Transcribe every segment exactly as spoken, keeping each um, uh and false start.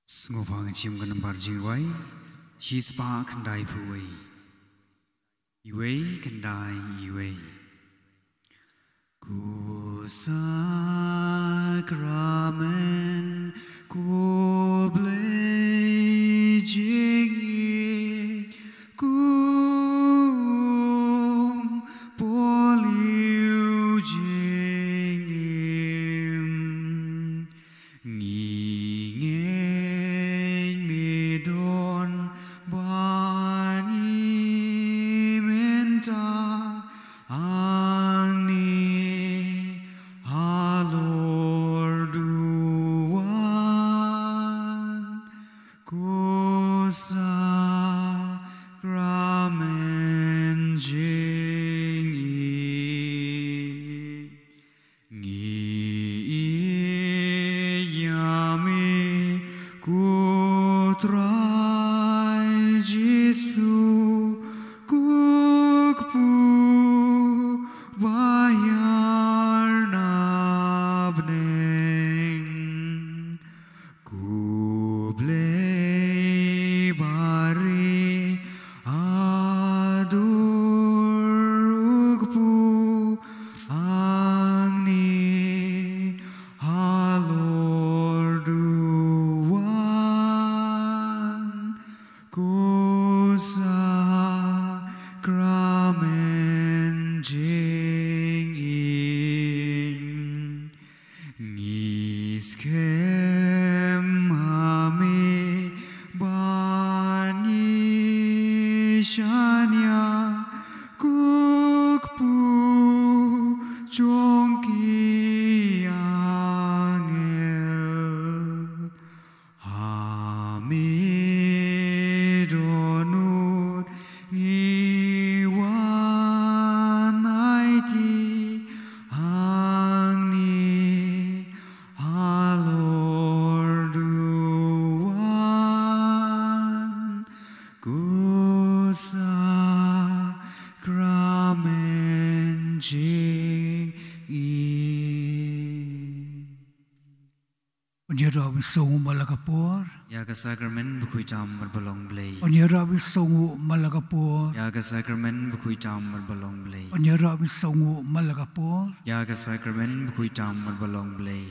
Sngewbha ngin shim ka nambar jingiwei, shispah khyndai phew wei. Iwei khyndai iwei. Ko Sakramen, ko Blei jingim, kum pohliew jingim. Ngi ngeit me don bad ngi mynta hangne halor duwan. Ko Sakramen jingim. Ngi ïeit ïa me ko Trai Jisu, ko kpu ba ïar na bneng. Ko Blei ba rieh haduh u kpu hangne halor duwan. Ko Sakramen jingim. Ngi skhem ha me bad ngi shaniah, ko kpu jong ki angel. Ha me dohnud ngi wan aiti hangne halor duwan. Ko Sakramen jingim. Yn ïaroh ïa u mynsiem ma la ka por. Ïa ka Sakramen bakhuid tam bad ba long Blei. Yn ïaroh ïa u mynsiem ma la ka por. Ïa ka Sakramen bakhuid tam bad ba long Blei. Yn ïaroh ïa u mynsiem ma la ka por. Ïa ka Sakramen bakhuid tam bad ba long Blei.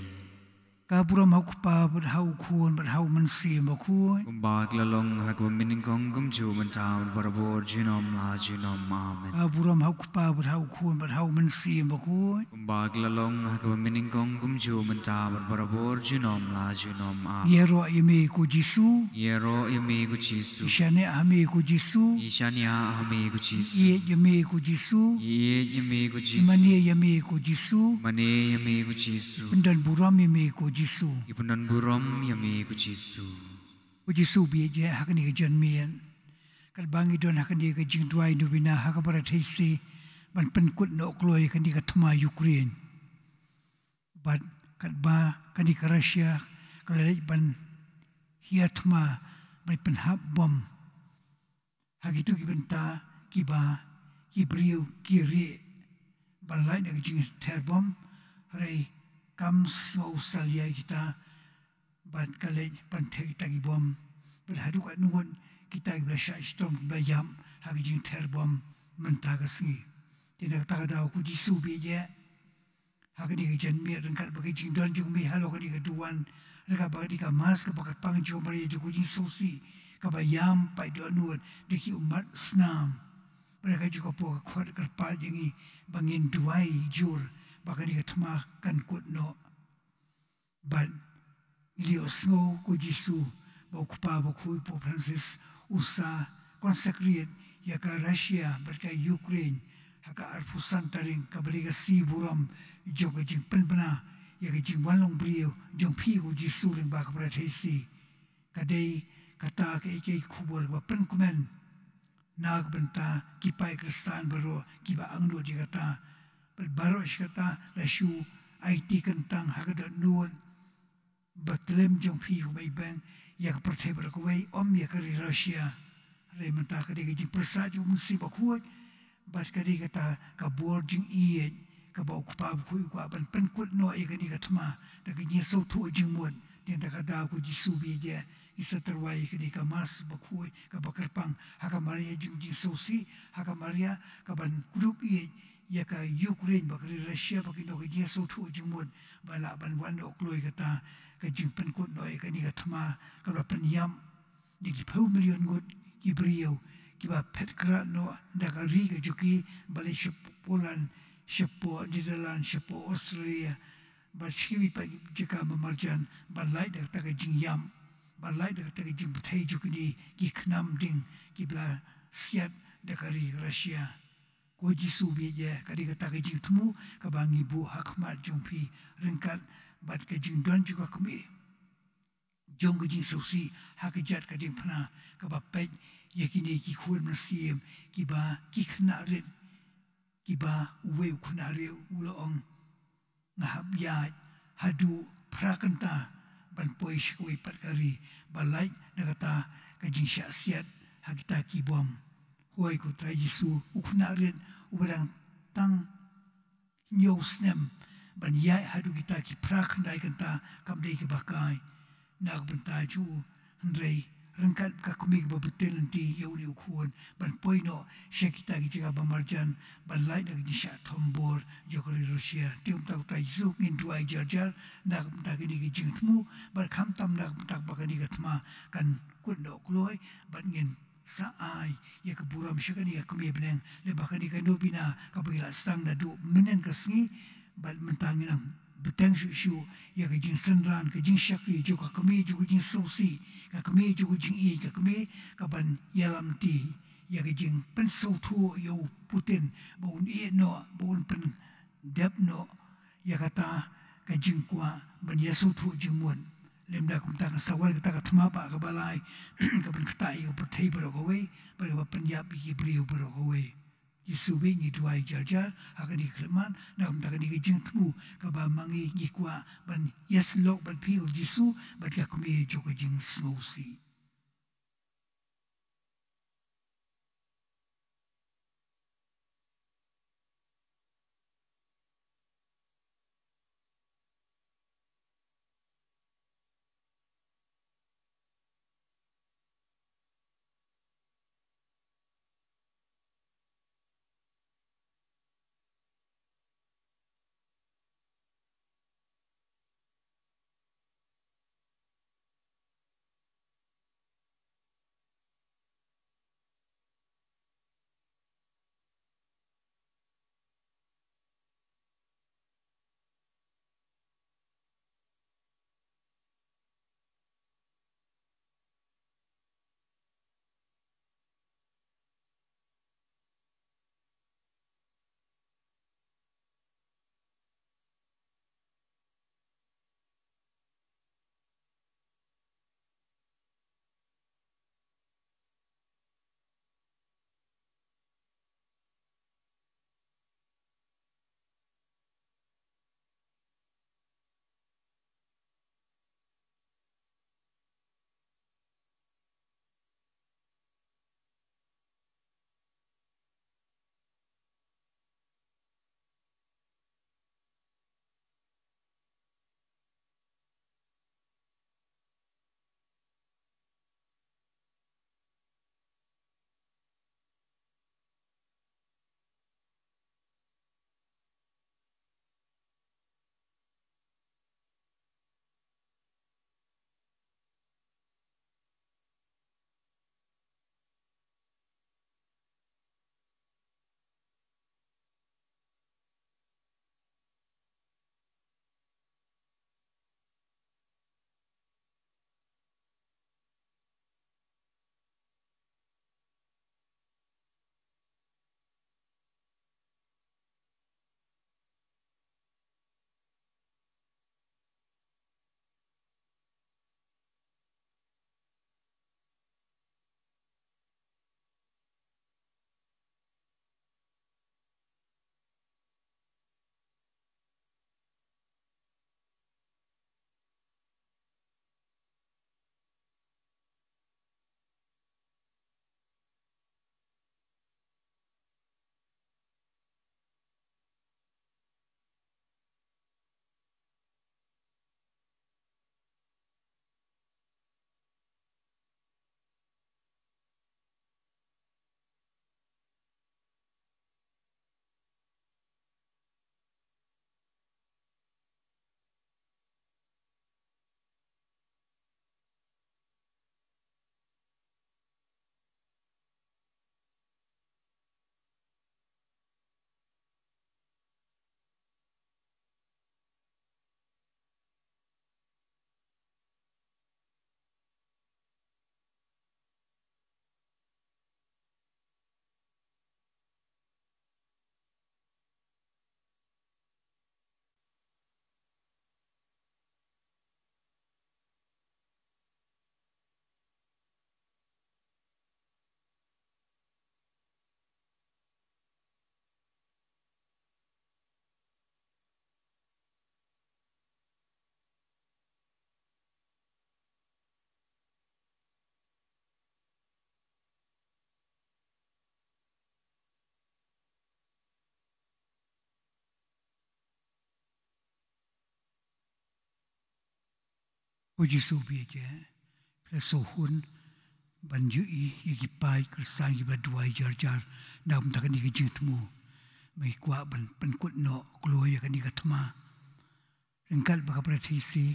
Ka burom ha u Kpa bad ha u Khun bad ha u Mynsiem Bakhuid. Kumba ka la long ha kaba mynnyngkong kumjuh mynta bad barabor junom la junom. Amen. Ka burom ha u Kpa bad ha u Khun bad ha u Mynsiem Bakhuid. Kumba ka la long ha kaba mynnyngkong kumjuh mynta bad barabor junom la junom. Amen. Ngi ïaroh ïa me ko Jisu. Ngi ïaroh ïa me ko Jisu. Ngi shaniah ha me ko Jisu. Ngi shaniah ha me ko Jisu. Ngi ïeit ïa me ko Jisu. Ngi ïeit ïa me ko Jisu. Ngi mane ïa me ko Jisu. Mane ïa me ko Jisu. Pyndon burom ïa me ko Jisu. Ngi pyndon burom ïa me ko Jisu. Ko Jisu ba ïeit, ha kane ka janmiet, katba ngi don ha kane ka jingduwai novena ha ka Baratheisi ban pynkut noh kloi ïa kane ka thma Ukraine. Bad katba kane ka Russia ka la leit ban hiar thma, ban pynhap bom ha kito ki bynta kiba ki briew ki rieh ban lait na ka jingther bom, hynrei kam sngew salia ïa kita, bad ka leit ban ther kita ki bom. Bad haduh katno ngut kita kiba la shah shitom, kiba la ïap ha ka jingther bom mynta ka sngi. Te na kata ka daw ko Jisu ba ïeit, ha kane ka janmiet, ryngkat bad ka jingdon jong me halor kane ka duwan, ryngkat bad kane ka Mass kaba kyrpang jong Maria jong ka jingsngewsih kaba ïam paid dohnud da ki ummat snam, bad ha kajuh ka por ka khot kyrpad ïa ngi ba ngin duwai jur ba kane ka thma kan kut noh. Bad ngi la ïohsngew ko Jisu ba u Kpa Bakhuid Pope Francis u sa consecrate ïa ka Russia bad ka Ukraine ha ka arphew san tarik, kaba dei ka sngi burom jong ka jingpynbna ïa ka jingwan long briew jong phi ko Jisu lyngba ka Baratheisi. Ka dei kata kaei kaei ka khubor kaba pynkmen na ka bynta ki paid Khristan baroh kiba angnud ïa kata. Bad baroh shi katta la shu aiti kyntang ha ka dohnud ba khlem jong phi, kumba i bang ïa ka pyrthei baroh kawei, ym ïa ka ri Russia. Hynrei mynta ka dei ka jingpyrsad jong u Mynsiem Bakhuid, bad ka dei kata ka bor jingïeit kaba u Kpa Bakhuid u kwah ban pynkut noh ïa kane ka thma da ka jingsngewthuh jingmut. Te na kata ka daw ko Jisu ba ïeit, ki sa tyrwa ïa kane ka Mass bakhuid kaba kyrpang ha ka Maria jong jingsngewsih, ha ka Maria kaban kdup ïa, ïa ka Ukraine bad ka ri Russia ba kin don ka jingsngewthuh jingmut ba lah ban wan noh kloi kata ka jingpynkut noh ïa kane ka thma kaba pynïap da ki phew million ngut ki briew kiba phet krad noh da ka ri ka jong ki, ba leit sha Poland, shapoh Netherlands, shapoh Australia, bad sha kiwei pat ki jaka ba marjan, ba lait da kata ka jingïap, ba lait da kata ka jingbthei jong kine ki khnam ding kiba la siat da ka ri Russia. Ko Jisu bieit, ka dei kata ka jingthmu kaba ngi buh ha khmat jong phi ryngkat bad ka jingdon jong ka kmie jong ka jingsngewsih ha ka jaka diengphna, kaba peit ïa kine ki khun mynsiem kiba ki khynnah rit, kiba uwei u khynnah rit u la ong, nga hap ïaid haduh phra kynta ban poi sha kawei pat ka ri, ba lait na kata ka jingshah siat ha kita ki bom. Hooid ko Trai Jisu, u khynnah rit uba dang tang hynñiew snem ban ïaid haduh kita ki phra khyndai kynta kam dei kaba kai na ka bynta jong u, hynrei ryngkat ka kmie kaba btin lynti ïa une u khun ban poi noh sha kita ki jaka ba marjan, ban lait na ka jingshah thombor jong ka ri Russia. Te kumta ko Trai Jisu, ngin duwai jar jar na ka bynta kine ki jingthmu, bad khamtam na ka bynta ba kane ka thma kan kut noh kloi, bad ngin sa ai ïa ka burom sha kane ka kmie bneng, lyngba kane ka nobina kaba ngi la sdang naduh mynhynnin ka sngi, bad mynta ngi nang bteng shuh shuh ïa ka jingsynran, ka jingshakri jong ka kmie jong ka jingsngewsih, ka kmie jong ka jingïeit, ka kmie kaban ïalam lynti ïa ka jingpynsngewthuh ïa u Putin, ba un ïeh noh, ba un pyndep noh ïa kata ka jingkwah ban ïasngewthuh jingmut. Lymda kumta kan sa wan kata ka thma ba kaba lai kaban ktah ïa ka pyrthei baroh kawei, bad kaba pynïap ïa ki briew baroh kawei. Jisu, ba ngi duwai jar jar ha kane ka khyllipmat na ka bynta kane ka jingthmu kaba ma ngi ngi kwah ban ïasyllok bad phi ko Jisu, bad ka kmie jong ka jingsngewsih. Ko Jisu ba ïeit, phi la sngewhun ban ïohi ïa ki paid Khristan kiba duwai jar jar na ka bynta kane ka jingthmu. Me kwah ban pynkut noh kloi ïa kane ka thma. Ryngkat bad ka Barathithi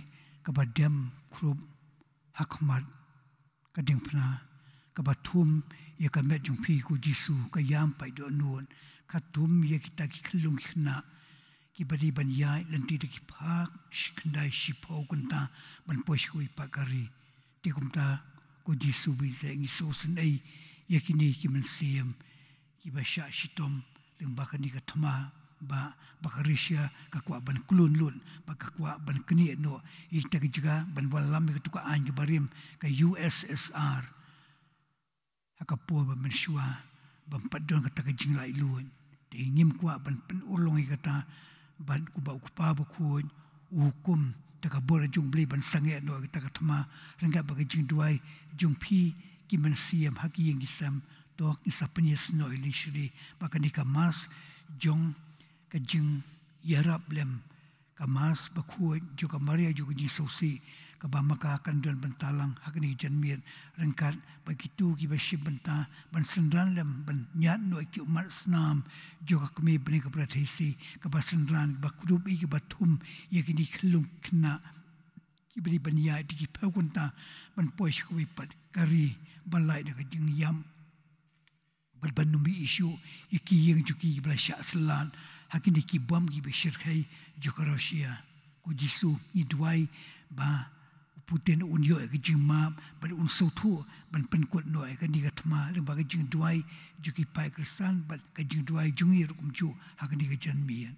kaba dem khrup ha khmat ka diengphna, kaba thum ïa ka met jong phi ko Jisu, ka ïam paid dohnud, ka thum ïa kita ki khyllung ki khynnah kiba dei ban ïaid lynti da ki phak shi khyndai shiphew kynta ban poi sha kawei pat ka ri. Te kumta ko Jisu ba ïeit, ngi sngewsynei ïa kine ki mynsiem kiba shah shitom lyngba kane ka thma ba, ba ka Russia ka kwah ban khlun lut, ba ka kwah ban knieh noh ïa kita ki jaka ban wallam ïa katu ka aiñ kaba rim ka U S S R ha ka por ba mynshuwa, ba ym pat don kata ka jinglaitluid. Te ngim kwah ban pynurlong ïa kata, bad kumba u Kpa bakhuid u hukum, te ka bor jong U Blei ban sangeh noh ïa kata ka thma ryngkat bad ka jingduwai jong phi ki mynsiem ha ki ïing ki sem. To ngin sa pynïasnoh ïa lade sha lade ba kane ka Mass jong ka jingïarap lem, ka Mass bakhuid jong ka Maria jong ka jingsngewsih, kaba ma ka kan don bynta lang ha kane ka janmiet, ryngkat bad kito kiba shim bynta ban synran lem ban ñiad noh ïa ki ummat snam jong ka Kmie bneng ka Barathithi, kaba synran, kaba kdup ïa kiba thum ïa kine ki khyllung khynnah kiba dei ban ïaid da ki phew kynta ban poi sha kawei pat ka ri ban lait na ka jingïap bad ban ym ïohi shuh ïa ki ïing jong ki kiba la shah slad ha kine ki bom kiba shyrkhei jong ka Russia. Ko Jisu, ngi duwai ba u Putin un ïoh ïa ka jingmap bad un sngewthuh ban pynkut noh ïa kane ka thma lyngba ka jingduwai jong ki paid Khristan bad ka jingduwai jong ngi ruh kumjuh ha kane ka janmiet.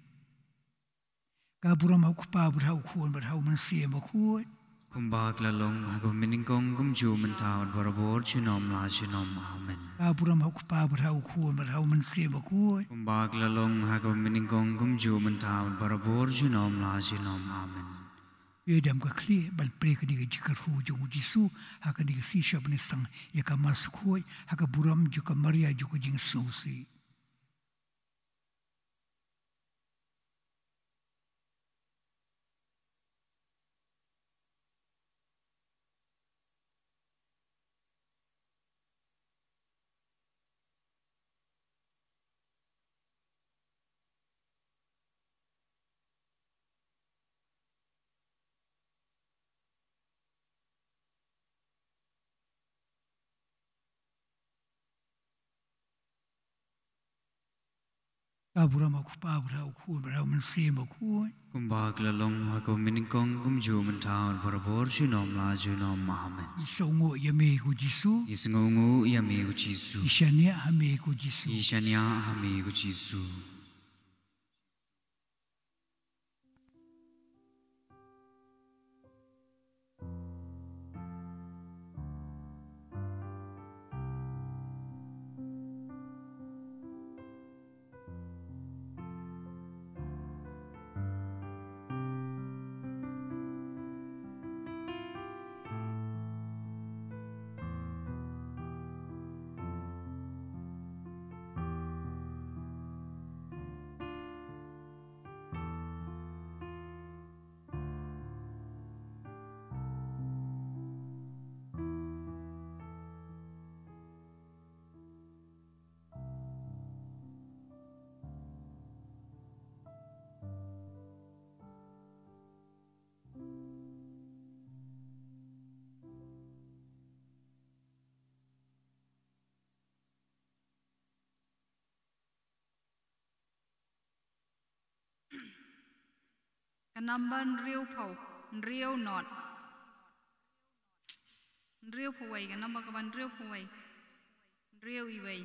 Ka burom ha u Kpa bad ha u Khun bad ha u Mynsiem Bakhuid. Kumba ka la long ha kaba mynnyngkong kumjuh mynta bad barabor junom la junom. Amen. Ka burom ha u Kpa bad ha u Khun bad ha u Mynsiem Bakhuid. Kumba ka la long ha kaba mynnyngkong kumjuh mynta bad barabor junom la junom. Amen. Ïa dam ka khlieh ban plie kane ka jingkyrkhu jong u Jisu ha kane ka sngi sha ban ïaseng ïa ka Mass khuid ha ka burom jong ka Maria jong ka jingsngewsih. Ka burom ha u Kpa bad ha u Khun bad ha u Mynsiem Bakhuid. Kumba ka la long ha kaba mynnyngkong kumjuh mynta bad barabor junom la junom. Amen. Ngi sngewnguh ïa me ko Jisu. Ngi sngewnguh ïa me ko Jisu. Ngi shaniah ha me ko Jisu. Ngi shaniah ha me ko Jisu. Ka number hynriewphew, hynriew not. Hynriewphew wei, ka number kaba hynriewphew wei. Hynriew iwei.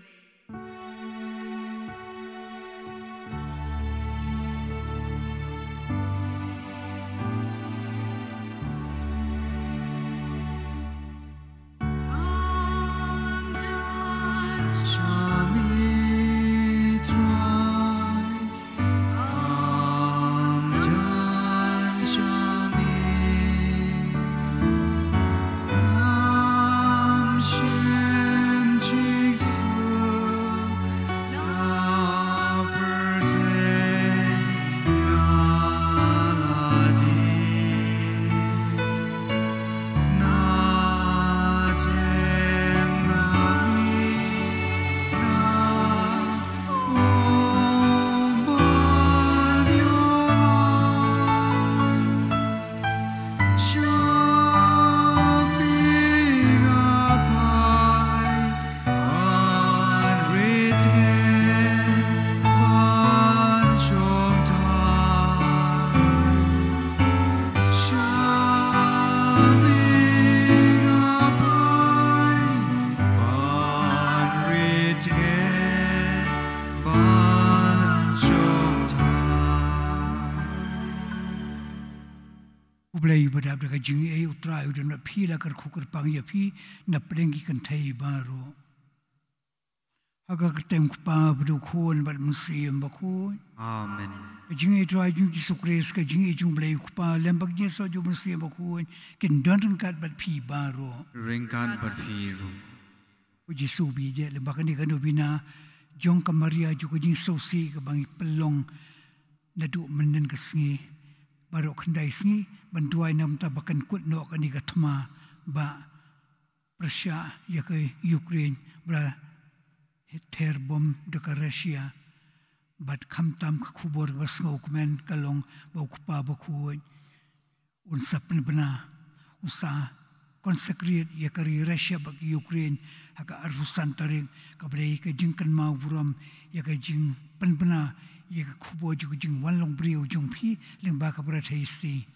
Blei ba dap da ka jingaiei, U Trai u don bad phi, la kyrkhu kyrpang ïa phi na pdeng ki kynthei baroh. Ha ka kyrteng U Kpa bad U Khun bad U Mynsiem Bakhuid. Amen. Ka jingaiei Trai jong U Jisu Khrist, ka jingaiei jong U Blei U Kpa, lem bad ka jingïasoh jong U Mynsiem Bakhuid kin don ryngkat bad phi baroh. Ryngkat bad phi ruh. U Jisu u ba ïeit, lem bad kane ka nobina jong ka Maria jong ka jingsngewsih kaba ngi pynlong naduh mynhynnin ka sngi baroh khyndai sngi, ban duwai na ka bynta ba kan kut noh kane ka thma ba pyrshah ïa ka Ukraine, ba la ther bom da ka Russia. Bad khamtam ka khubor ba sngewkmen ka long ba U Kpa Bakhuid un sa pynbna, un sa consecrate ïa ka ri Russia bad ka Ukraine ha ka arphew san tarik, kaba dei ka jingkynmaw burom ïa ka jingpynbna ïa ka khubor jong ka jingwan long briew jong phi lyngba ka Baratheisti.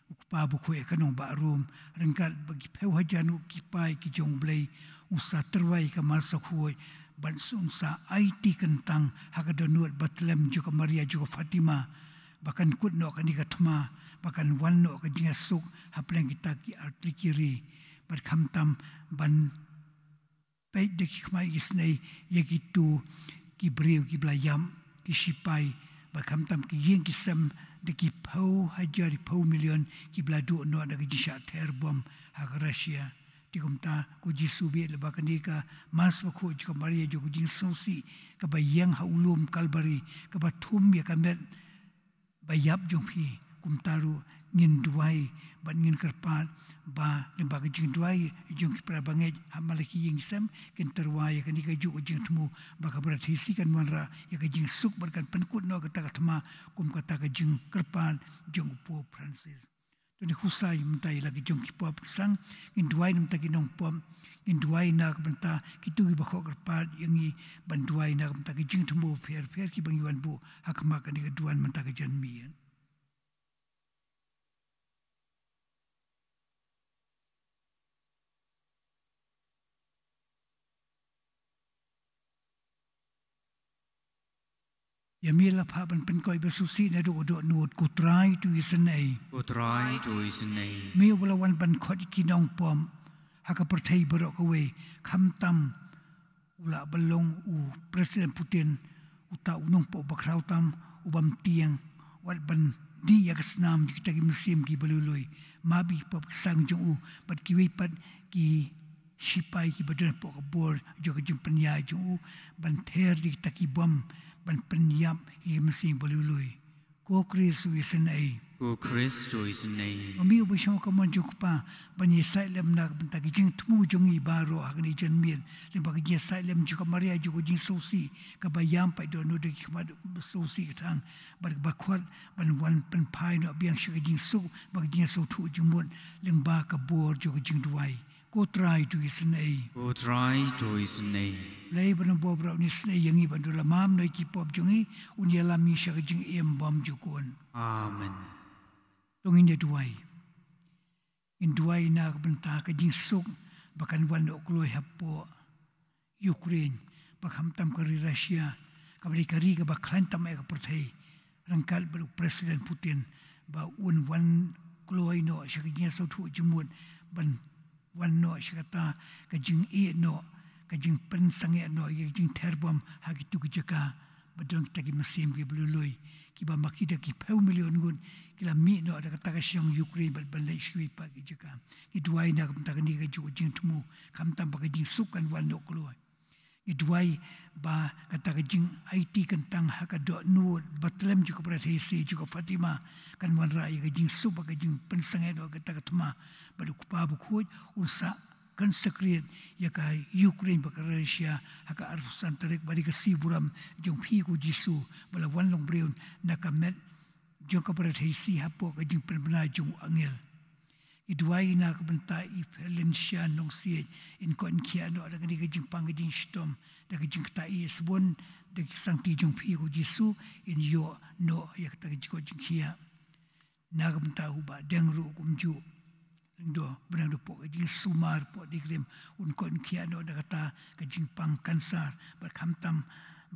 U Kpa Bakhuid, ka nongbah Rom, ryngkat bad ki phew hajar ngut ki paid ki jong U Blei, un sa tyrwa ïa ka Mass Bakhuid, bad un sa aiti kyntang ha ka dohnud bathylliem jong ka Maria jong ka Fatima, ba kan kut noh kane ka thma, ba kan wan noh ka jingïasuk hapdeng kita ki artylli ki ri, bad khamtam ban peit da ki khmat isynei ïa kito ki briew kiba la ïap, ki shipai, bad khamtam ki ïing ki sem, da ki phew hajar, ki phew million kiba la duh noh da ka jingshah ther bom ha ka Russia. Te kumta ko Jisu, bad lyngba kane ka Mass Bakhuid jong ka Maria jong ka jingsngewsih kaba ïeng ha u lum Kalbari, kaba thum ïa ka met ba ïap jong phi, kumta ruh ngin duwai bad ngin kyrpad ba lyngba ka jingduwai jong ki para bangeit ha man la ki ïing sem, kin tyrwa ïa kane kajuh ka jingthmu, ba ka Baratheisti kan wanrah ïa ka jingsuk bad kan pynkut noh kata ka thma, kum kata ka jingkyrpad jong u Pope Francis. To ngin khuslai mynta ïa la ki jong ki pop ki sang, ngin duwai na ka bynta ki nongpop, ngin duwai na ka bynta kito kiba khoh kyrpad ïa ngi, ban duwai na ka bynta ki jingthmu pher pher kiba ngi wan buh ha khmat kane ka duwan mynta ka janmiet. Ïa me la phah ban pynkoit ba sngewsih naduh ka dohnud, ko Trai to isynei. Ko Trai to isynei. Me uba la wan ban khot ïa ki nongpop ha ka pyrthei baroh kawei, khamtam u lah ban long u President Putin, uta u nongpop bakhraw tam, u bym tieng, wat ban dih ïa ka snam jong kita ki mynsiem kiba lui lui. Ma ba ki pop ki sang jong u bad kiwei pat ki shipai kiba don hapoh ka bor jong ka jingpynïaid jong u, ban ther da kita ki bom, ban pynïap ïa ki mynsiem ba lui lui. Ko Khrist to isynei. Ko Khrist to isynei. Ma me uba shong ha ka mon jong U Kpa, ban ïasaid lem na ka bynta ki jingthmu jong ngi baroh ha kane ka janmiet, lyngba ka jingïasaid lem jong ka Maria jong ka jingsngewsih kaba ïam paid dohnud da ki khmat sngewsih ka thang, bad kaba khot ban wan pynphai noh biang sha ka jingsuk bad ka jingïasngewthuh jingmut, lyngba ka bor jong ka jingduwai. Ko Trai to isynei. Ko Trai to isynei. Blei ba na bor baroh un isynei ïa ngi, ban da lamam noh ïa ki pop jong ngi, un ïalam ïa ngi sha ka jingim bymjukut. Amen. To ngin ïa duwai. Ngin duwai na ka bynta ka jingsuk ba kan wan noh kloi hapoh Ukraine, bad khamtam ka ri Russia, kaba dei ka ri kaba khlaiñ tam ha ka pyrthei, ryngkat bad u President Putin, ba un wan kloi noh sha ka jingïasngewthuh jingmut, ban wan noh sha kata ka jingïeh noh, ka jingpynsangeh noh ïa ka jingther bom ha kito ki jaka ba don kita ki mynsiem kiba lui lui, kiba ma ki da ki phew million ngut ki la mih noh da kata ka shnong Ukraine bad ban leit sha kiwei pat ki jaka. Ngi duwai na ka bynta kane kajuh ka jingthmu, khamtam ba ka jingsuk kan wan noh kloi. Ngi duwai ba kata ka jingaiti kyntang ha ka dohnud bathylliem jong ka Baratheisti jong ka Fatima kan wanrah ïa ka jingsuk bad ka jingpynsangeh noh kata ka thma, bad U Kpa Bakhuid un sa consecrate ïa ka Ukraine bad ka Russia ha ka arphew san tarik, ba dei ka sngi burom jong phi ko Jisu, ba la wan long briew na ka met jong ka Baratheisti hapoh ka jingpynbna jong u angel. Ngi duwai na ka bynta i Felicia Nongsiej, in koit in khiah noh da kane ka jingpang ka jingshitom, da ka jingktah ïa i Sbun, da ki sangti jong phi ko Jisu, in ïoh noh ïa kata ka jingkoit jingkhiah. Na ka bynta u Bah Deng ruh kumjuh. Lyngdoh, ba dang hapoh ka jingsumar, hapoh dei ka rim, un koit un khiah noh da kata ka jingpang cancer, bad khamtam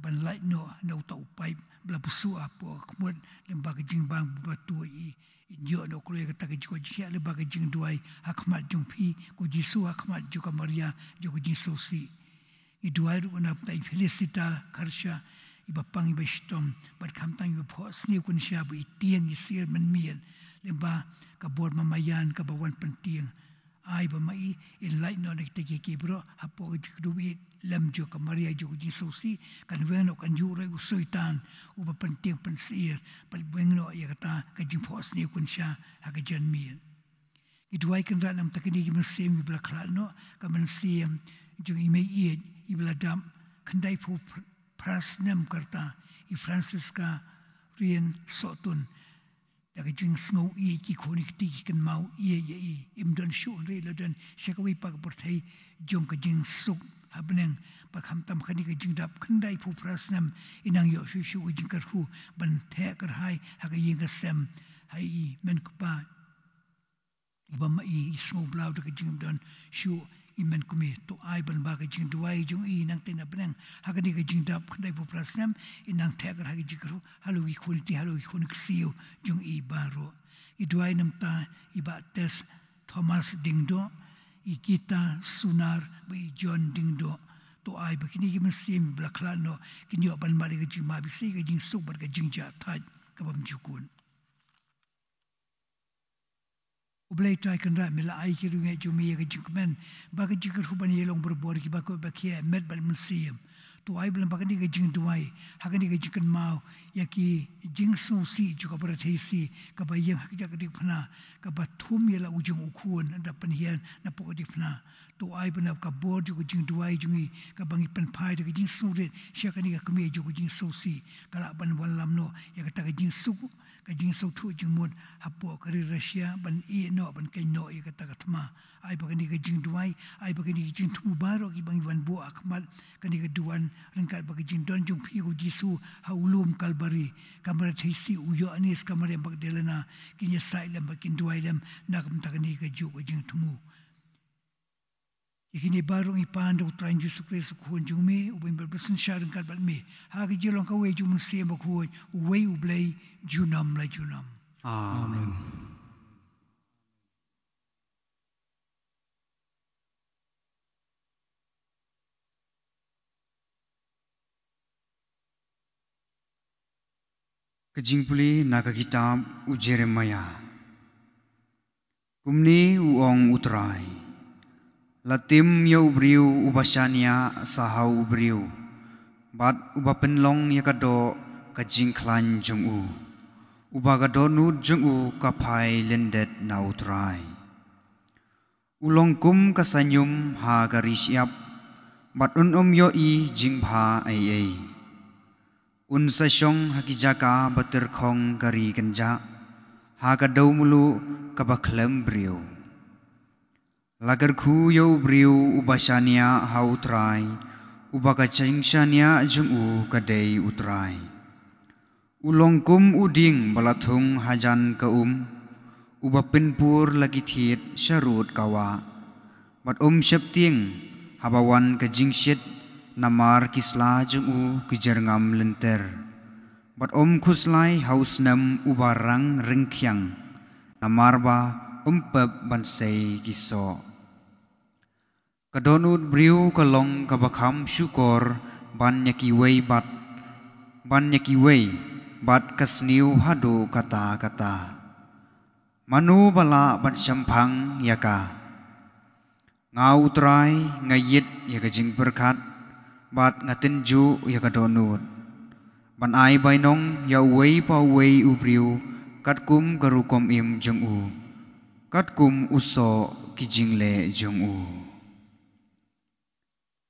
ban lait noh na uta u paip ba la pyrsuh hapoh ka khmut, lyngba ka jingbang ba tuid i. In ïoh noh kloi kata ka jingkoit jingkhiah lyngba ka jingduwai ha khmat jong phi, ko Jisu, ha khmat jong ka Maria jong ka jingsngewsih. Ngi duwai ruh na bynta i Felicita Kharsha, iba pang iba shitom, bad khamtam iba phohsniew kynsha ba i tieng i sir mynmiet, lyngba ka bor mamaïan kaba wan pyntieng. Ai ba ma i in lait noh na kita kiei kiei baroh hapoh ka jingkyrduh ïeit lem jong ka Maria jong ka jingsngewsih, kan weng noh, kan ïuh roi u Soitan uba pyntieng pynsyier, bad weng noh ïa kata ka jingphohsniew kynsha ha ka janmiet. Ngi duwai Kynrad namar kine ki mynsiem iba la khlad noh, ka mynsiem jong i mei ïeit iba la dap khyndaiphew phra snem ka rta, i Francisca Ryan Sohtun. Da ka jingsngew ïeit ki khun ki kti ki kynmaw ïeit ïa i. Im don shuh hynrei la don sha kawei pat ka pyrthei jong ka jingsuk ha bneng. Bad khamtam kane ka jingdap khyndaiphew phra snem, i nang ïoh shuh shuh ka jingkyrkhu ban theh kyrhai ha ka ïing ka sem ha i men kpa. Iba ma i i sngew blah da ka jingdon shuh i men kmie. To ai ban ba ka jingduwai jong i nangtei na bneng ha kane ka jingdap khyndaiphew phra snem, i nang theh kyrhai ka jingkyrkhu halor ki khun ki kti, halor ki khun ki ksiew jong i baroh. I duwai namar i Bah Tess Thomas Diengdoh, i Gita Sunar bad i John Diengdoh. To ai ba kine ki mynsiem ba la khlad noh kin ïoh ban mad ïa ka jingmabisi, ka jingsuk bad ka jingjahthait ka bymjukut. U Blei Trai Kynrad, me la ai ki riewngeit jong me ïa ka jingkmen bad ka jingkyrkhu ban ïalong barabor ïa kiba koit ba khiah met bad mynsiem. To ai ba lyngba kane ka jingduwai, ha kane ka jingkynmaw ïa ki jingsngewsih jong ka Barathiaisi kaba ïeng ha kajat ka diengphna, kaba thum ïa la u jong u khun da pynhiar napoh ka diengphna. To ai ba na ka bor jong ka jingduwai jong i kaba ngi pynphai da ka jingsngewrit sha kane ka kmie jong ka jingsngewsih, ka lah ban wallam noh ïa kata ka jingsuk, ka jingsngewthuh jingmut hapoh ka ri Russia ban ïeh noh, ban keiñ noh ïa kata ka thma. Ai ba kane ka jingduwai, ai ba kane ka jingthmu baroh kiba ngi wan buh ha khmat kane ka duwan ryngkat bad ka jingdon jong phi ko Jisu ha u lum Kalbari, ka Barathiaisi, u Ïoannis, ka Maria Magdalena, kin ïasaid lem bad kin duwai lem na ka bynta kane kajuh ka jingthmu. Ïa kine baroh ngi pan da u Trai Jisu Khrist u Khun jong me, uba im bad ba synshar ryngkat bad me ha ka jinglong kawei jong u Mynsiem Bakhuid, uwei U Blei, junom la junom. Amen. Ka jingpule na ka kitab u Jeremiah. Kumne u ong u Trai: La tim ïa u briew uba shaniah sa ha u briew, bad uba pynlong ïa ka doh ka jingkhlaiñ jong u, uba ka dohnud jong u ka phai lyndet na u Trai. U long kum ka saiñum ha ka ri shyiap, bad un ym ïohi jingbha ei ei. Un sa shong ha ki jaka ba tyrkhong ka ri kynjah, ha ka dew mluh kaba khlem briew. La kyrkhu ïa u briew uba shaniah ha u Trai, uba ka jingshaniah jong u ka dei u Trai. U long kum u dieng ba la thung hajan ka um, uba pynpur la ki thied sharud ka wah, bad um sheptieng haba wan ka jingshit, namar ki sla jong u ki jyrngam lynter, bad um khuslai ha u snem uba rang ryngkhiang, namar ba um pep ban sei ki soh. Ka dohnud briew ka long kaba kham shukor ban ïa kiwei bad, ban ïa kiwei bad ka sniew haduh katta katta. Mano ba lah ban shemphang ïa ka? Nga u Trai nga ïit ïa ka jingpyrkhat, bad nga tynjuh ïa ka dohnud, ban ai bainong ïa uwei pa uwei u briew katkum ka rukom im jong u, katkum u soh ki jingleh jong u.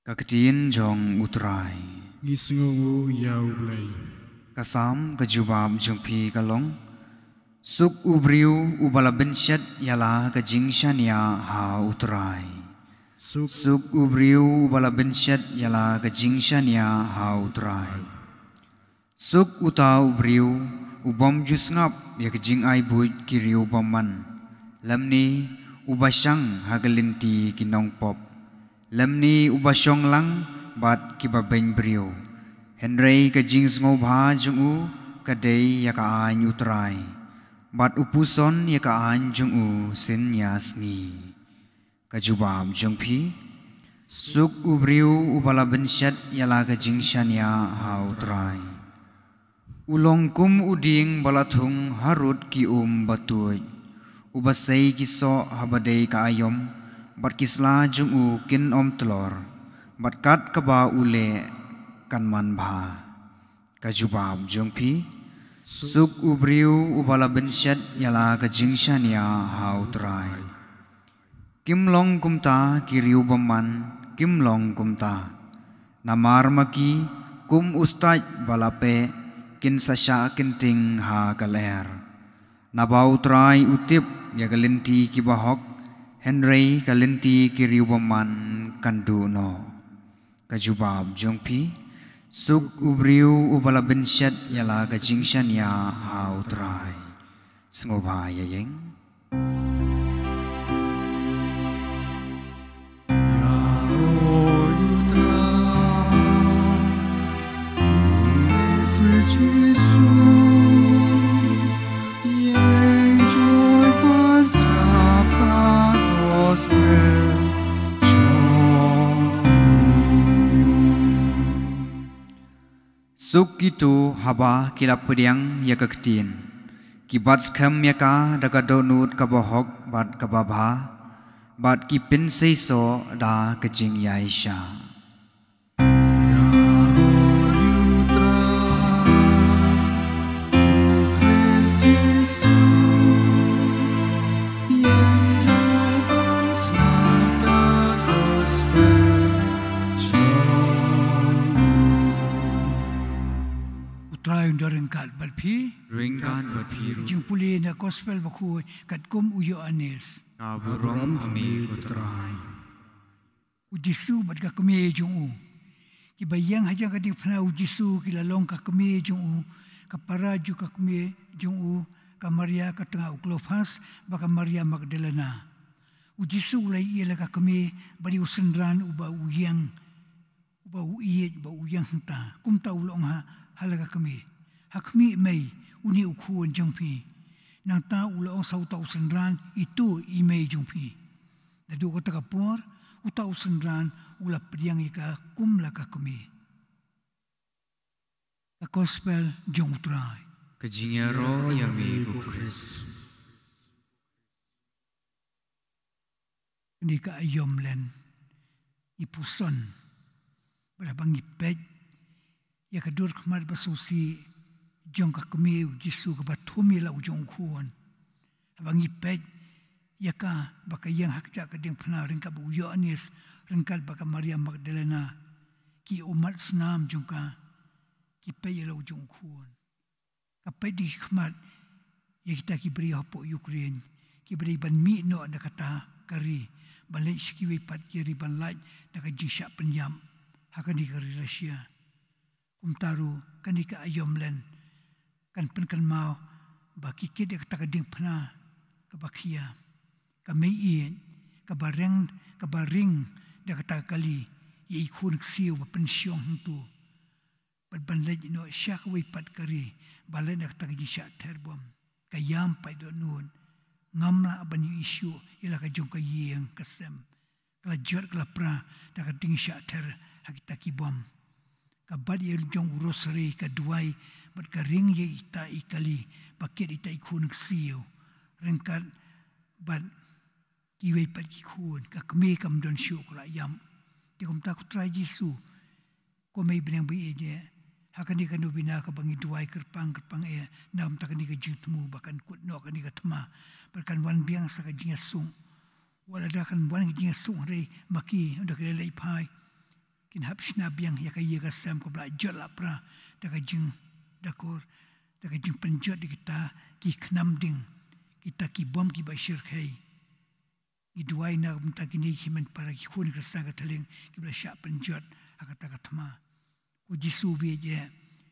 Ka ktien jong u Trai. Ngi sngewnguh ïa u Blei. Ka Salm ka jubab jong phi ka long: Suk u briew uba la bynshet ïa la ka jingshaniah ha u Trai. Suk. Suk u briew uba la bynshet ïa la ka jingshaniah ha u Trai. Suk uta u briew u bym ju sngap ïa ka jingai buit ki riewbymman, lymne uba shang ha ka lynti ki nongpop, lymne uba shong lang bad kiba beiñ briew, Hynrei ka jingsngewbha jong u ka dei ïa ka aiñ u Trai, bad u puson ïa ka aiñ jong u synñia sngi. Ka jubab jong phi: Suk u briew uba la bynshet ïa la ka jingshaniah ha u Trai. U long kum u dieng ba la thung harud ki um ba tuid, uba sei ki soh haba dei ka aïom, bad ki sla jong u kin ym tlor, bad kat kaba u leh kan man bha. Ka jubab jong phi: Suk u briew uba la bynshet ïa la ka jingshaniah ha u Trai. Kim long kumta ki riewbymman, kim long kumta. Namar ma ki, kum u stait ba la peh, kin sa shah kynting ha ka lyer. Naba u Trai u tip ïa ka lynti ki bahok, hynrei ka lynti ki riewbymman kan duh noh. Ka jubab jong phi: Suk u briew uba la bynshet ïa la ka jingshaniah ha u Trai. Sngewbha ïa ïeng. Suk kito haba ki la pdiang ïa ka ktien, ki bat skhem ïa ka da ka dohnud kaba hok bad kaba bha, bad ki pynseisoh da ka jingïaishah. U Trai un don ryngkat bad phi. Ryngkat bad phi ruh. Jingpule na Gospel bakhuid katkum u Ïoannis. Ka burom ha me ko Trai. U Jisu bad ka kmie jong u. Kiba ïeng hajan ka diengphna u Jisu ki la long ka kmie jong u, ka para jong ka kmie jong u, ka Maria ka tnga u Klophas, bad ka Maria Magdalena. U Jisu u la ïohi ïa la ka kmie bad ïa u synran uba u ïeng, uba u ïeit, uba u ïeng hangta. Kumta u la ong ha, ha la ka kmie: Ha khmih mei, une u khun jong phi. Nangta u la ong sa uta u synran: Ito i mei jong phi. Naduh kata ka por, uta u synran u la pdiang ïa ka kum la ka kmie. Ka Gospel jong u Trai. Ka jingïaroh ïa me ko Khrist. Kane ka aïom len, ngi puson bad haba ngi peit ïa ka dur khmat ba sngewsih jong ka kmie u Jisu kaba thum ïa la u jong u khun. Haba ngi peit ïa ka ba ka ïeng ha kata ka diengphna ryngkat bad u Ïoannis, ryngkat bad ka Maria Magdalena, ki ummat snam jong ka, ki peit ïa la u jong u khun. Ka peit da ki khmat ïa kita ki briew hapoh Ukraine kiba dei ban mih noh na kata ka ri ban leit sha kiwei pat ki ri ban lait na ka jingshah pynïap ha kane ka ri Russia. Kumta ruh kane ka aïom len kan pynkynmaw ba ki kit ïa kata ka diengphna kaba khia, ka mei ïeit, kaba reng, kaba ring da kata ka kali ïa i khun ksiew ba pynshong hangto. Bad ban leit noh sha kawei pat ka ri, ban leit na kata ka jingshah ther bom. Ka ïam paid dohnud. Ngam lah ban ïohi shuh ïa la ka jong ka ïing ka sem. Ka la jot ka la pra da ka jingshah ther ha kita ki bom. Ka bat ïa la jong u rosary, ka duwai, bad ka ring ïa ita i kali ba kit ita i khun ksiew. Ryngkat bad kiwei pat ki khun, ka kmie kam don shuh, ka la ïam. Te kumta ko Trai Jisu, ko mei bneng ba ïeit eh, ha kane ka novena kaba ngi duwai kyrpang kyrpang eh, na kumta kane ka jingthmu ba kan kut noh kane ka thma, bad kan wan biang sa ka jingïasuk. Wat lada kan wan ka jingïasuk hynrei ma ki, ynda ki la leit phai, kin hap shna biang ïa ka ïing ka sem kaba la jot la pra da ka jingdakor, da ka jingpynjot da kita ki khnam ding, kita ki bom kiba shyrkhei. Ngi duwai na ka bynta kine ki hynmen para ki khun ki la sah ka thleng kiba la shah pynjot ha kata ka thma. Ko Jisu ba ïeit eh,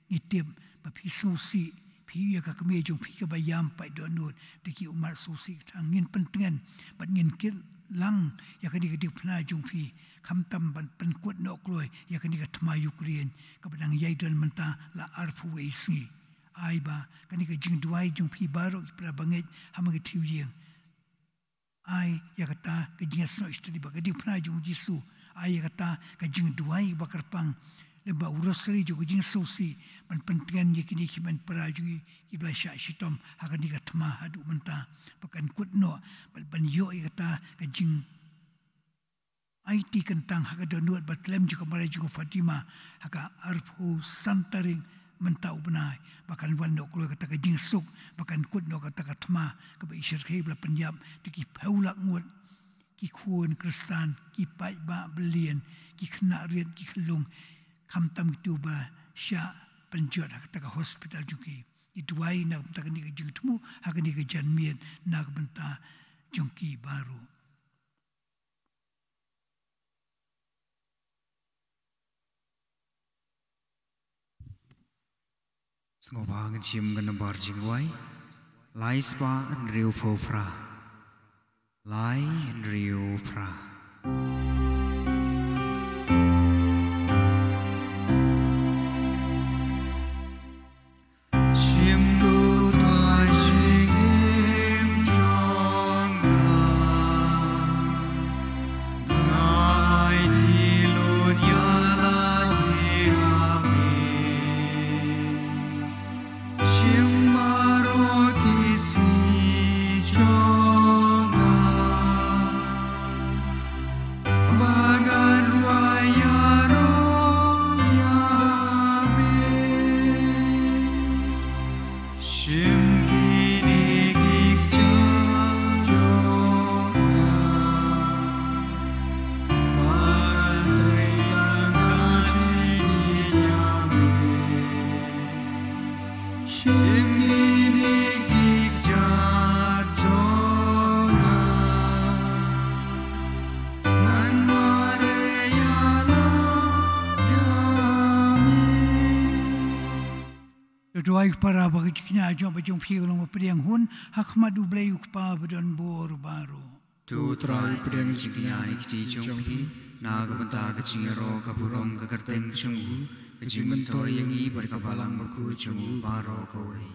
ngi tip ba phi sngewsih, phi ïohi ïa ka kmie jong phi kaba ïam paid dohnud da ki ummat sngewsih ka thang. Ngin pyntngen bad ngin kit lang ïa kane ka diengphna jong phi, khamtam ban pynkut noh kloi ïa kane ka thma Ukraine kaba dang ïai don mynta la arphew wei sngi. Ai ba kane ka jingduwai jong phi baroh ki para bangeit ha ma ki thiew ïing, ai ïa kata ka jingïasnoh shatei bad ka diengphna jong u Jisu. Ai ïa kata ka jingduwai ba kyrpang lem bad u rosary jong ka jingsngewsih ban pyntngen ïa kine ki hynmen para jong ngi kiba la shah shitom ha kane ka thma haduh mynta, ba kan kut noh bad ban ïoh ïa kata ka jing aiti kyntang ha ka dohnud bad tlem jong ka Maria jong ka Fatima ha ka arphew san tarik mynta u bnai, ba kan wan noh kloi kata ka jingsuk, ba kan kut noh kata ka thma kaba i shyrkhei ba la pynïap da ki phew lak ngut ki khun Khristan, ki paidbah byllian, ki khynnah rit, ki khyllung, khamtam kito ba shah pynjot ha kata ka hospital jong ki. Ngi duwai na ka bynta kane ka jingthmu ha kane ka janmiet na ka bynta jong ki baroh. Sngewbha ngin shim ka nombar jingduwai. Lai spah hynriew phew phra. Lai hynriew phra. Shim ko tai jingim jong nga. Ngai ti lut ïa la ti ha me. Shim baroh ki sngi jong nga. Ba ngan rwai ïaroh ïa me. Shim kine ki kjat jong nga. Ba ngan trei tang ka jingïeit ïa me. Shim kine ki kjat jong nga. Ngan mareh ïa la ïa me. To duwai para ba ka jingkñia jong ba jong phi ka long ba pdiang hun ha khmat U Blei U Kpa ba don bor baroh. To U Trai pdiang jingkñia ïa kti jong phi na ka bynta ka jingïaroh ka burom ka kyrteng ka jong u, ka jingmyntoi ïa ngi bad ka balang bakhuid jong u baroh kawei.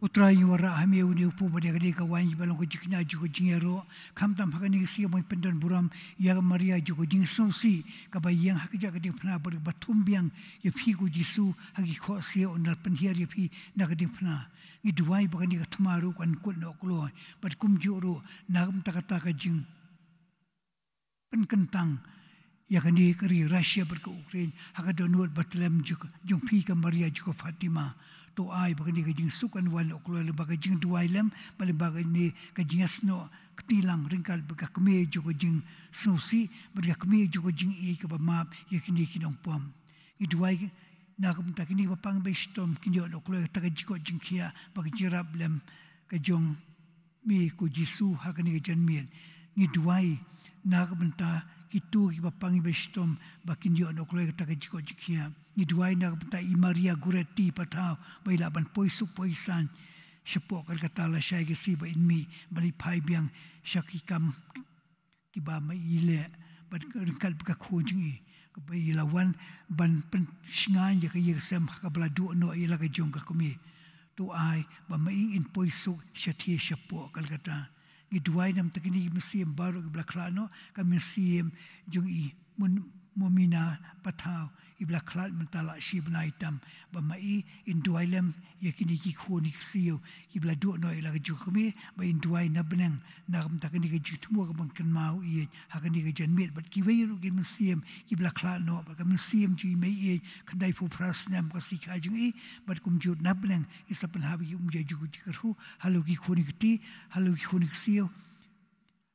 U Trai ngi wanrah ha me une u pud bad ïa kane ka waiñ ba long ka jingkñia jong ka jingïaroh, khamtam ha kane ka sngi ba ngi pyndon burom ïa ka Maria jong ka jingsngewsih kaba ïeng ha ka jaka diengphna bad kaba thum biang ïa phi ko Jisu ha ki khohsiew, un da pynhiar ïa phi na ka diengphna. Ngi duwai ba kane ka thma ruh kan kut noh kloi bad kumjuh ruh na ka bynta kata ka jing pynkyntang ïa kane ka ri Russia bad ka Ukraine ha ka dohnud ba tlem jong phi ka Maria jong ka Fatima. To ai ba kane ka jingsuk kan wan noh kloi lyngba ka jingduwai lem bad lyngba kane ka jingïasnoh kti lang ryngkat bad ka kmie jong ka jingsngewsih bad ka kmie jong ka jingïeit kaba map ïa kine ki nongpom. Ngi duwai na ka bynta kine kiba pang ba shitom kin ïoh noh kloi kata ka jingkoit jingkhiah bad ka jingïarap lem ka jong me ko Jisu ha kane ka janmiet. Ngi duwai na ka bynta kito kiba pang ba shitom ba kin ïoh noh kloi kata ka jingkoit jingkhiah. Ngi duwai na ka bynta i Maria Goretti Pathaw ba i lah ban poi suk poi saiñ shapoh Kolkata lashai ka sngi ba in mih bad i phai biang sha ki kam kiba ma i leh bad ryngkat bad ka khun jong i kaba i la wan ban pynshngaiñ ïa ka ïing ka sem ha kaba la duh noh ïa la ka jong ka kmie. To ai ba ma i in poi suk shathie shapoh Kolkata. Ngi duwai na ka bynta kine ki mynsiem baroh kiba la khlad noh, ka mynsiem jong i Mon-, Momina Pathaw iba la khlad mynta la shi bnai tam, ba ma i in duwai lem ïa kine ki khun ki ksiew kiba la duh noh ïa la ka jong ka kmie, ba in duwai na bneng na ka bynta kane ka jingthmu kaba kynmaw ïeit ha kane ka janmiet bad kiwei ruh ki mynsiem kiba la khlad noh bad ka mynsiem jong i mei ïeit khyndaiphew phra snem ka sikha jong i bad kumjuh na bneng i sa pynhap ïa ki umja jong ka jingkyrhuh halor ki khun ki kti, halor ki khun ki ksiew,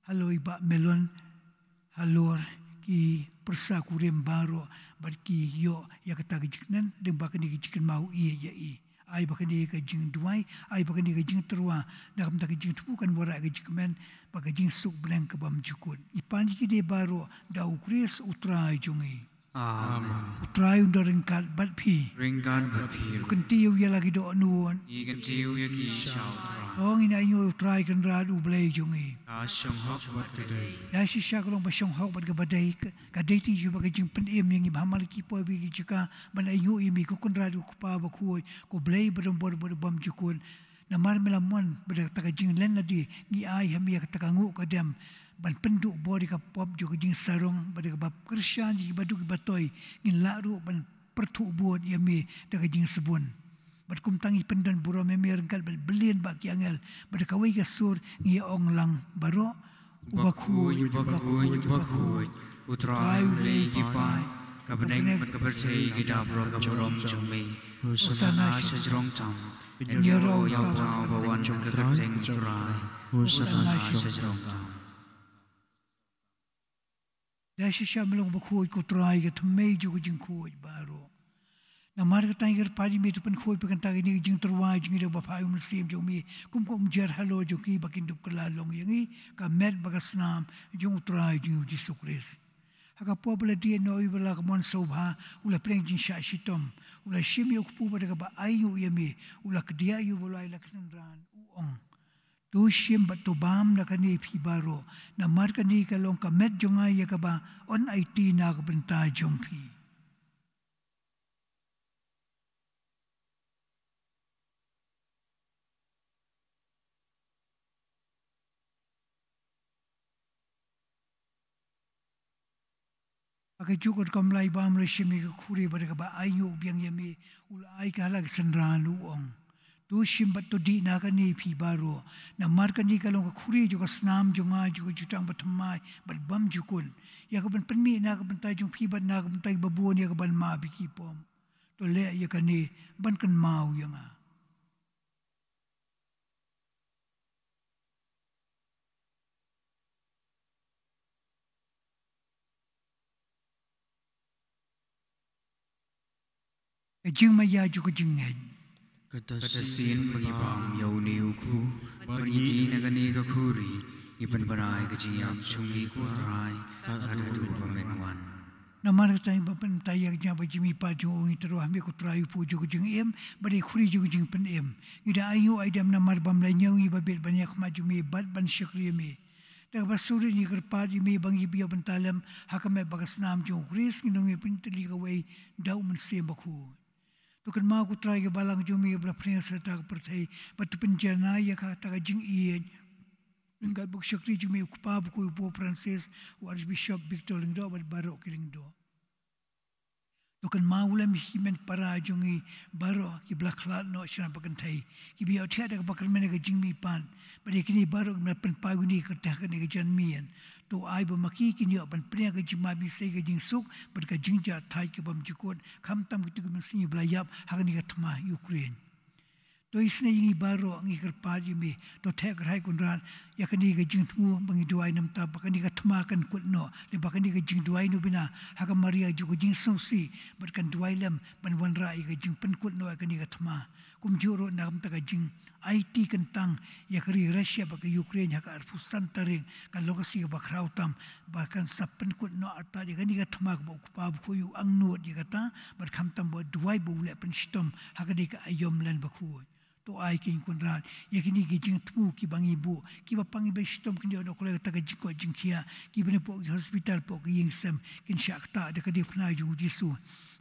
halor i Bah Melon, halor ki pyrsa kurim baroh bad ki ïoh ïa kata ka jingkmen lyngba kane ka jingkynmaw ïeit ïa i. Ai ba kane ka jingduwai, ai ba kane ka jingtyrwa na ka bynta ka jingthmu kan wanrah ka jingkmen bad ka jingsuk bneng kaba ym jukut. Ngi pan ïa kine baroh da U Khrist U Trai jong ngi. Amen. U Trai un don ryngkat bad phi. Ryngkat bad phi. To kyntiew ïa la ki dohnud. Ngi kyntiew ïa ki sha U Trai. To ngin ainguh ïa U Trai Kynrad U Blei jong ngi. Ka shong hok bad ka dei. Ïa shisha ka long ba shong hok bad kaba dei, ka, ka dei te ïa ba ka jingpynim ïa ngi ba ha man la ki por bad ki jaka ban ainguh ïa me ko Kynrad ko Kpa Bakhuid, ko Blei ba don bor bad bymjukut. Namar me la mon ba da kata ka jinglen lade ngi ai ha me ïa kata ka nguh ka dem ban pynduh bor ïa ka pop jong ka jingsarong, bad da kaba kyrshan ïa kiba duk kiba toi, ngin lah ruh ban pyrthuh bud ïa me da ka jingsbun. Bad kumta ngi pyndon burom ïa me ryngkat bad byllian bah ki angel, bad da kawei ka sur ngi ong lang baroh: U bakhuid, u bakhuid, u bakhuid, U Trai U Blei ki paid, ka bneng bad ka pyrthei ki dap da ka burom jong me. Hosana sha jrong tam. Ïaroh ïa uta uba wan ha ka kyrteng U Trai. Hosana sha jrong tam. Da shisha me long bakhuid ko Trai, ka thymmei jong ka jingkhuid baroh. Namar kata ngi kyrpad ïa me to pynkhuid pynkyntang ïa kane ka jingtyrwa jong ngi da kaba phah ïa u Mynsiem jong me kum ka umjer halor jong ki ba kin dup kylla long ïa ngi ka met bad ka snam jong U Trai jong ngi U Jisu Khrist. Ha ka por ba la dieng noh ïa u ba la ka mon sngewbha, u la pdiang jingshah shitom, u la shim ïa u kpu bad da kaba ainguh ïa me, u la kdiah ïa u ba u la ai la ka synran, u ong: To shim bad to bam na kane phi baroh, namar kane ka long ka met jong nga ïa kaba yn aiti na ka bynta jong phi. Ha kajuh ka dkhot kaba lai bam u la shim ïa ka khuri bad da kaba ainguh biang ïa me, u la ai ka ha la ka synran, u ong: To shim bad to dih na kane phi baroh, namar kane ka long ka khuri jong ka snam jong nga, jong ka jutang bathymmai bad bymjukut, ïa kaban pynmih na ka bynta jong phi bad na ka bynta kiba bun ïa kaban map ïa ki pop. To leh ïa kane ban kynmaw ïa nga. Ka jingmaïa jong ka jingngeit. Kata shisien ba ngi bam ïa une u kpu bad ngi dih na kane ka khuri, ngi pynbna ïa ka jingïap jong ngi ko Trai tad haduh ba men wan. Namar kata ngi ba pynbna ïa ka jingïap bad jingmihpat jong u, ngi tyrwa ha me ko Trai u kpu jong ka jingim bad ïa ka khuri jong ka jingpynim. Ngi da ainguh aidem namar bym la ñiew ngi ba bit ban ïakhmat jong me bad ban shakri ïa me. Da kaba sngewrit ngi kyrpad ïa me ba ngi ïoh bynta lem ha ka met bad ka snam jong u Khrist, ngi ong ïa me pynthikna kawei da u Mynsiem Bakhuid. To kynmaw ko Trai ka balang jong me kaba la pynïasoh ha kata ka pyrthei, bad to pynjanai ïa kata ka jingïeit ryngkat bad u shakri jong me u Kpa Bakhuid u Pope Francis, u Archbishop Victor Lyngdoh bad baroh ki lyngdoh. To kynmaw lem ïa ki hynmen para jong ngi baroh kiba la khlad noh shynrang ba kynthei, kiba ïohthiah da kaba kyrmen ïa ka jingmihpat, bad ïa kine baroh kiba la pynpaw ïa kane ka kyrteng ha kane ka janmiet. To ai ba ma ki kin ïoh ban pdiang ka jingmap ïa ka jingsuk bad ka jingjahthait ka bymjukut, khamtam kito ki mynsiem ba la ïap ha kane ka thma Ukraine. To isynei ïa ngi baroh, ngi kyrpad ïa me, to theh kyrhai Kynrad ïa kane ka jingthmu ba ngi duwai na bynta ba kane ka thma kan kut noh, lane ba kane ka jingduwai na bynta ha ka Maria jong ka jingsngewsih, bad kan duwai lem ban wanrah ïa ka jingpynkut noh ïa kane ka thma. Kumjuh ruh na ka bynta ka jingaiti kyntang ïa ka ri Russia bad ka Ukraine ha ka arphew san tarik, ka long ka sngi kaba khraw tam, ba kan sa pynkut noh artat ïa kane ka thma kaba u Kpa Bakhuid u angnud ïa kata, bad khamtam ba duwai ba u leh pynshitom ha kane ka aïom len bakhuid. To ai kein Kynrad ïa kine ki jingthmu kiba ngi buh, kiba pang kiba shitom kin ïoh noh kloi kata ka jingkoit jingkhiah, kiba na poh ki hospital, poh ki ïing sem kin shah ktah da ka diengphna jong u Jisu.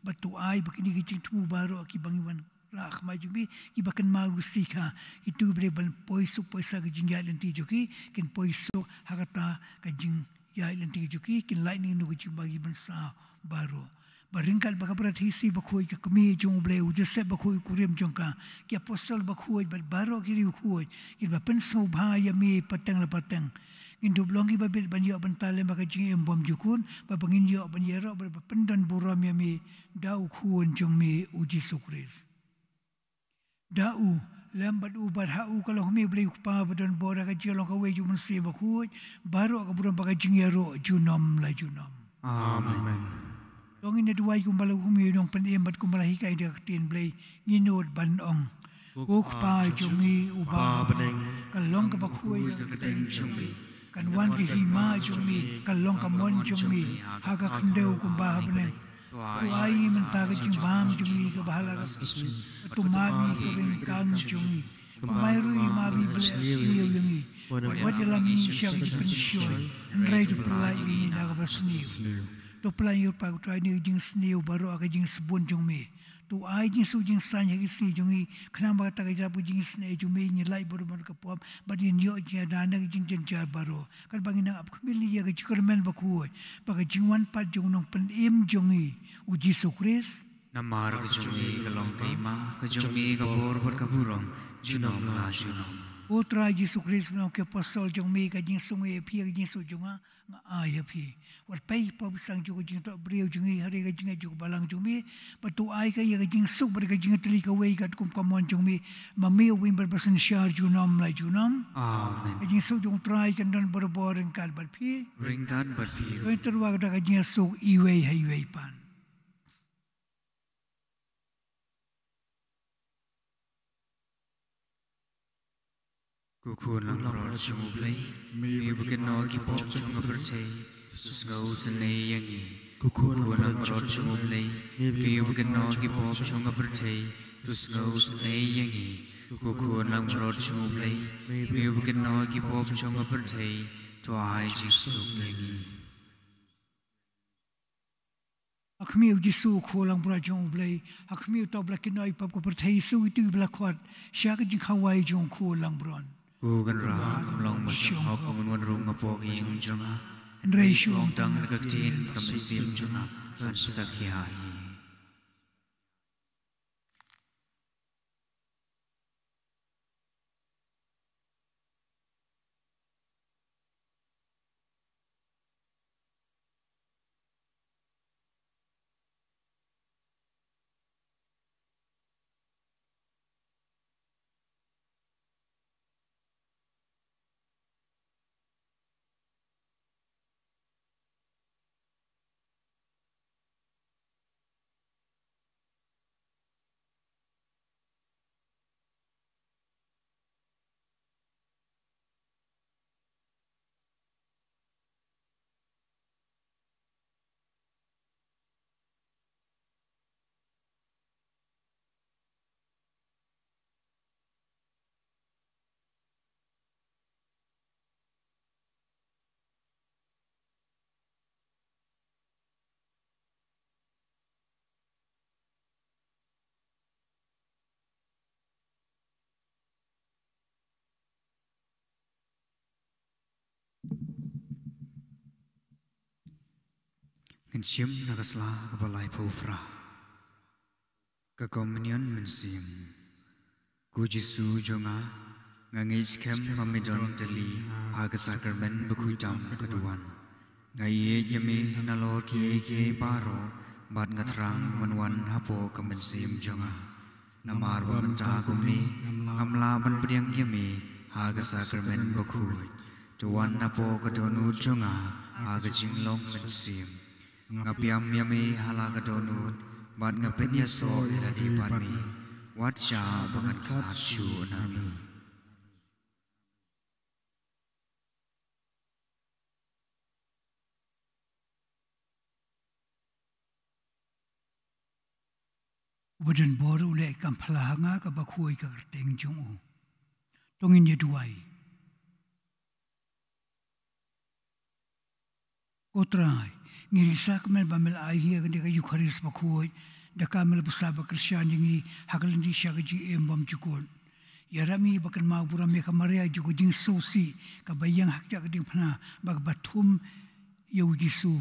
Bad to ai ba kine ki jingthmu baroh kiba ngi wan rah ha khmat jong me, kiba kynmaw ïa u Stikha, kito kiba dei ban poi suk poi sah ka jingïaid lynti jong ki, kin poi suk ha kata ka jingïaid lynti jong ki, kin lait noh ïa ka jingbatai ban sah baroh. Bad ryngkat bad ka Bretisi Bakhuid, ka Kmie jong u Blei, u Joseph Bakhuid u kurim jong ka, ki Apostol Bakhuid bad baroh ki riewkhuid kiba pynsngewbha ïa me pateng la pateng, ngin dup long kiba bit ban ïoh bynta lem ha ka jingim bymjukut, bad ba ngin ïoh ban ïaroh bad ba pyndon burom ïa me da u Khun jong me u Jisu Khrist. Da u, lem bad u bad ha u, ka long ha me U Blei U Kpa badonbor, ha ka jinglong kawei jong u Mynsiem Bakhuid, baroh ka burom bad ka jingïaroh junom la junom. Amen. To ngin ïa duwai kumba la hukum ïa u nongpynim bad kumba la hikai da ka ktien Blei, ngin nud ban ong: Ko Kpa jong ngi uba ha bneng, ka long kaba khuid ka kyrteng jong me, kan wan ka hima jong me, kan long ka mon jong me ha ka khyndew kumba ha bneng. To ai ïa ngi mynta ka jingbam jong ngi kaba ha la ka sngi. Bad to map ïa ngi ka ryngkang jong ngi, kumba ruh i map ïa i ba leh sniew ïa ngi. Bad wat ïalam ïa ngi sha ka jingpynshoi, hynrei to pyllait ïa ngi na kaba sniew. To pyllait ïa ngi, ko Trai, na ka jingsniew baroh ha ka jingsbun jong me. To ai jingsuk jingsaiñ ha ki sngi jong ngi, khnang ba kata ka jingïarap ka jingisynei jong me, ngin lait baroh ban ka pop, bad ngin ïoh jingïada na ka jingjynjar baroh. Katba ngin nang ap khmih ïa ka jingkyrmen bakhuid, ba ka jingwan pat jong u Nongpynim jong ngi, u Jisu Khrist. Namar ka jong me ka long ka hima, ka jong me ka bor bad ka burom, junom la junom. Ko Trai Jisu Khrist, me ong ha ki apostol jong me, ka jingsuk nga ïa phi, ka jingsuk jong nga nga ai ïa phi. Wat peit ha ka pop ka jingthoh briew jong ngi, hynrei ka jingngeit jong ka balang jong me. Bad to ai ka ïa ka jingsuk bad ka jingtylli kawei katkum ka mon jong me, ma me u Blei ba synshar junom la junom. Amen. Ka jingsuk jong u Trai kan don barabor ryngkat bad phi. Ryngkat bad phi. To ngin tyrwa da ka jingsuk iwei ha iwei pat. Ko khun langbrot jong U Blei, me uba kynnoh ki pop jong ka pyrthei, to sngewsynei ïa ngi. Ko khun langbrot jong U Blei, me uba kynnoh ki pop jong ka pyrthei, to sngewsynei ïa ngi. Ko khun langbrot jong U Blei, me uba kynnoh ki pop jong ka pyrthei, to ai jingsuk ïa ngi. Ha khmih, U Jisu, ko khun langbrot jong U Blei. Ha khmih, uta uba la kynnoh ïa ki pop ka pyrthei, Jisu, uto uba la khot sha ka jingkhawai jong ko khun langbrot. Ko Kynrad, ym long ba sngewhok, mynta ruh nga poi ha ka ïing jong nga. Hynrei shu ong tang ïa ka ktien ka mynsiem jong nga, kan sa ïa hi. Ngin shim na ka sla kaba laiphew phra. Ka Komunion Mynsiem. Ko Jisu jong nga, nga ngeit skhem ba me don tylli ha ka sakramen bakhuid tam ka duwan. Nga ïeit ïa me nalor kiei kiei baroh, bad nga thrang ba men wan hapoh ka mynsiem jong nga. Namar ba mynta kumne ngam lah ban pdiang ïa me ha ka sakramen bakhuid. To wan hapoh ka dohnud jong nga ha ka jinglong mynsiem. Nga pdiang ïa me ha la ka dohnud, bad nga pynïasoh ïa lade bad me. Wat shah ba ngan khlad shuh na me. Uba don bor u leh kam phla ha nga, kaba khuid ka kyrteng jong u. To ngin ïa duwai. Ko Trai, ngi risa kmen ba me la ai ïa kane ka Eukharist bakhuid, da ka me la pynsah ba kyrshan ïa ngi ha ka lynti sha ka jingim bymjukut. Ïarap ïa ngi ba kynmaw burom ïa ka Maria jong ka jingsngewsih, kaba ïeng ha kata ka diengphna, ba kaba thum ïa u Jisu,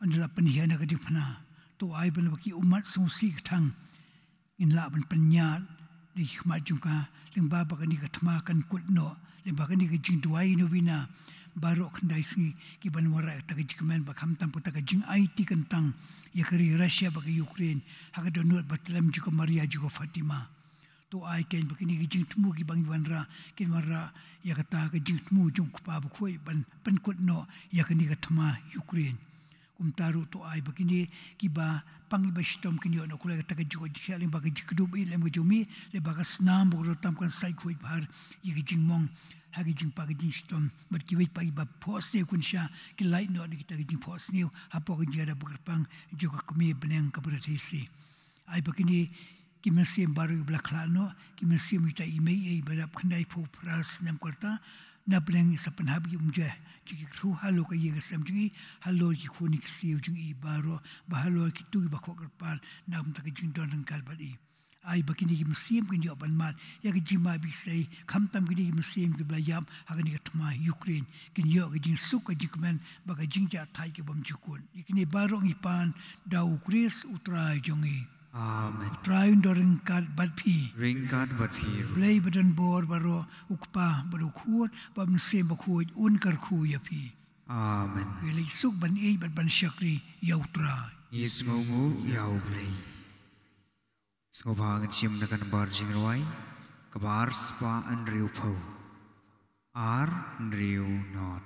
ynda la pynhiar na ka diengphna. To ai ba lyngba ki ummat sngewsih ka thang, ngin lah ban pynïaid da ki khmat jong ka, lyngba ba kane ka thma kan kut noh, lyngba kane ka jingduwai novena baroh khyndai sngi, kiban wanrah ïa kata ka jingkmen, ba khamtam kata ka jingaiti kyntang ïa ka ri Russia bad ka Ukraine ha ka dohnud bathylliem jong ka Maria jong ka Fatima. To ai kein ba kine ki jingthmu kiba ngi wanrah kin wanrah ïa kata ka jingthmu jong u Kpa bakhuid ban pynkut noh ïa kane ka thma Ukraine. Kumta ruh to ai ba kine kiba pang kiba shitom kin ïoh noh kulai kata ka jingkhuid jingkhiah lyngba ka jingkdup ïa lem ka jong me, lyngba ka snam ba ka rot tam kan sait khuid bhar ïa ka jingmong ha ka jingpang ka jingshitom. Bad kiwei pat kiba phohsniew kun sha ki lait noh na kita ka jingphohsniew hapoh ka jingïada ba kyrpang jong ka kmie bneng ka Bretesi. Ai ba kine ki mynsiem baroh kiba la khlad noh, ki mynsiem ïa uta i mei i ba dap khyndai phew phra snem ka rta, na bneng sa pynhap ïa umjah jong ki kyrhu halor ka ïing ka sem jong i, halor ki khun ki ksiew jong i baroh, bad halor kito kiba khoh kyrpad na ka bynta ka jingdon ryngkat bad i. Ai ba kine ki mynsiem kin ïoh ban mad ïa ka jingma ba isei, khamtam kine ki mynsiem kiba la ïap ha kane ka thma Ukraine, kin ïoh ka jingsuk ka jingkmen bad ka jingjahthait ka bymjukut. Ïa kine baroh ngi pan da U Khrist U Trai jong ngi. Amen. U Trai un don ryngkat bad phi. Ryngkat bad phi ruh. Blei ba don bor baroh, U Kpa bad U Khun bad U Mynsiem Bakhuid un kyrkhu ïa phi. Amen. Phi leit suk ban ïeit bad ban shakri ïa U Trai. Ngi sngewnguh ïa U Blei. Sngewbha ngin shim na ka nambar jingrwai kaba ar spah hynriewphew. Ar hynriew not.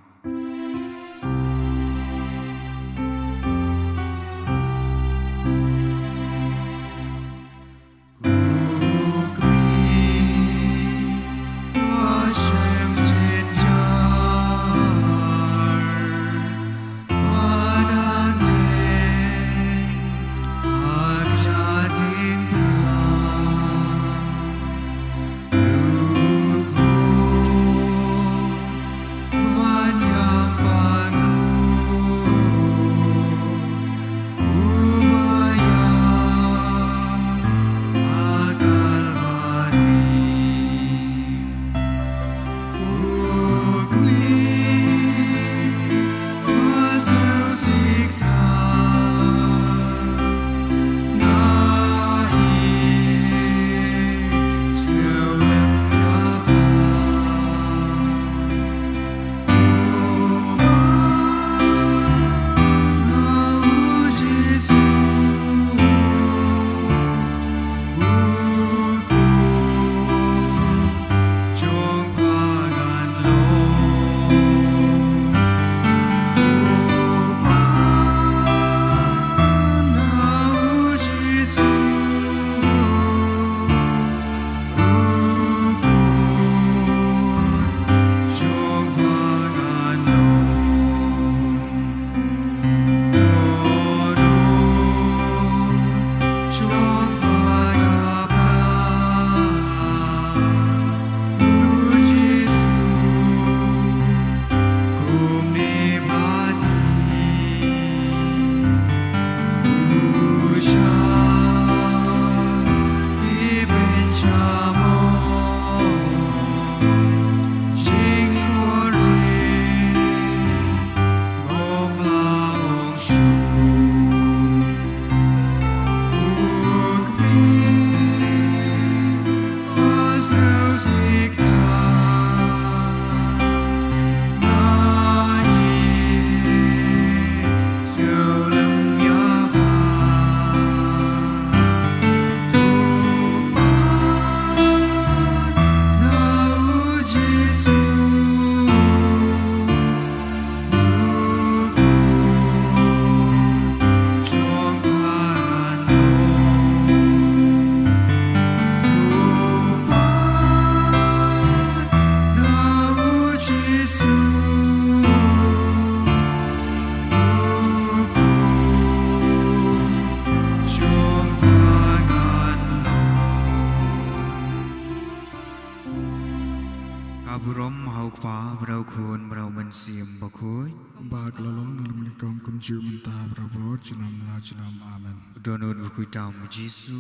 Ka burom ha U Kpa, bad ha U Khun, bad ha U Mynsiem Bakhuid. Ba ka la long na ka bynta kumjuh mynta, bad baroh junom la junom. Amen. U don u bakhuid tam U Jisu.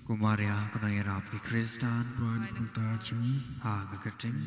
Ko Maria, ko nongïarap ki Khristan. Ba na ka bynta jong ngi. Ha ka kyrteng